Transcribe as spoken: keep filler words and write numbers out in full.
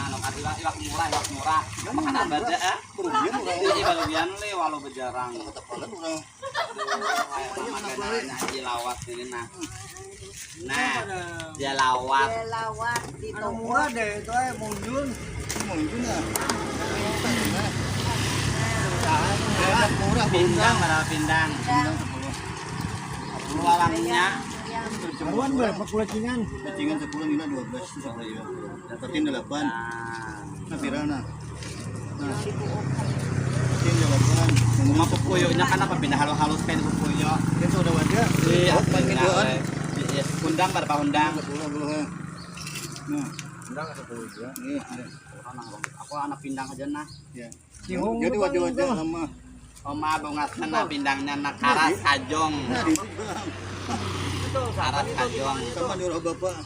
Anu kan iwak, iwak murah, iwak murah. Makanan baja, ah. Kerugian orang. Ini barugian le, walau bejarang. Tepalan orang. Aduh, kayak makanannya Haji Lawat ini, nah. Nah, dia lawat. Dia lawat di Anu toko. Murah deh, itu aja munjun. Ini munjun ya. Murah, murah. Pindang, padahal pindang. Pindang. Sepuluh. Sepuluh warangnya. Karuan ber, pakulacingan. Pacingan sepuluh, nila dua belas, itu sepuluh ya. Dapatin delapan. Nah. Nah, pira nah? Nah. Patin delapan. Cuma pupuyunya kan apa pindah halus-halus kayak pupuyuk. Itu udah wajar. Iya, oh, paling pindah, duaan. Iya, undang berapa undang? Sepuluh, sepuluh, ya. Nah. Undang sepuluh juga. Iya, iya. Aku anak pindang aja nah. Ya. Jadi wajar-wajar sama. Oma bungas kena pindangnya nak karas kajong. Nah, itu bilang. Karas kajong. Sama di roh bapak.